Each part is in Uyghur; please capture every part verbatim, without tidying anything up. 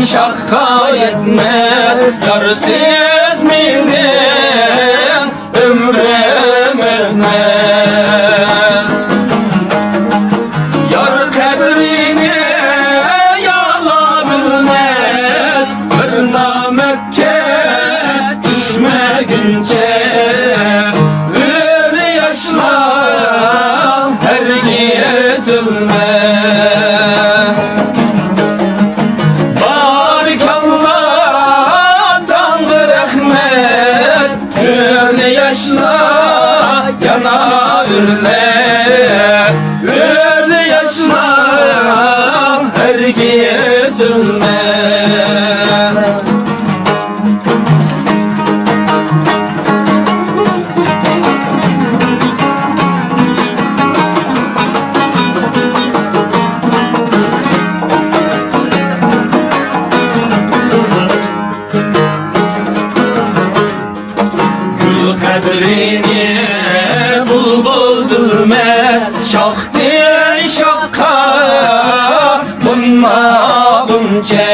شاخقا يەتمەس، يارسىز مېنىڭ ئۆمرۈم ئۆتمەس. يار قەدرىنى يارلار بىلمەس، بىر نامەرتكە چۈشمىگۈنچە، ئۆل ياشلار، ھەرگىز ئۆلمە. بارىكاللا، تاڭغا رەھمەت، ئۆل ياشلار، يەنە ئۆلە، ئۆل ياشلار، ھەرگىز ئۆلمە. گۈل قەدرىنى بۇلبۇل بىلمەس، شاختىن شاخقا قونمىغۇنچە.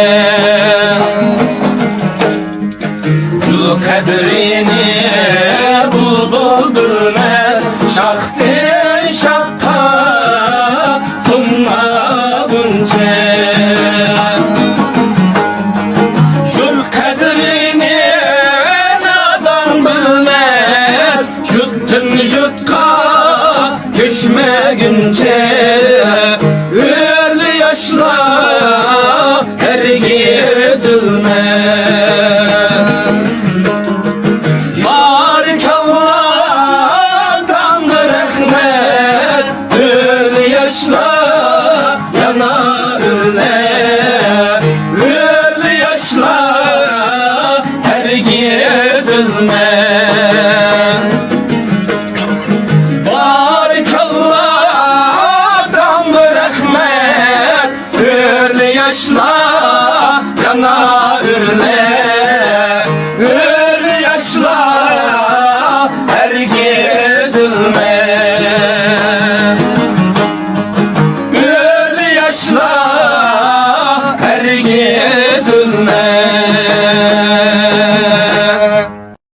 گۈل قەدرىنى بۇلبۇل بىلمەس،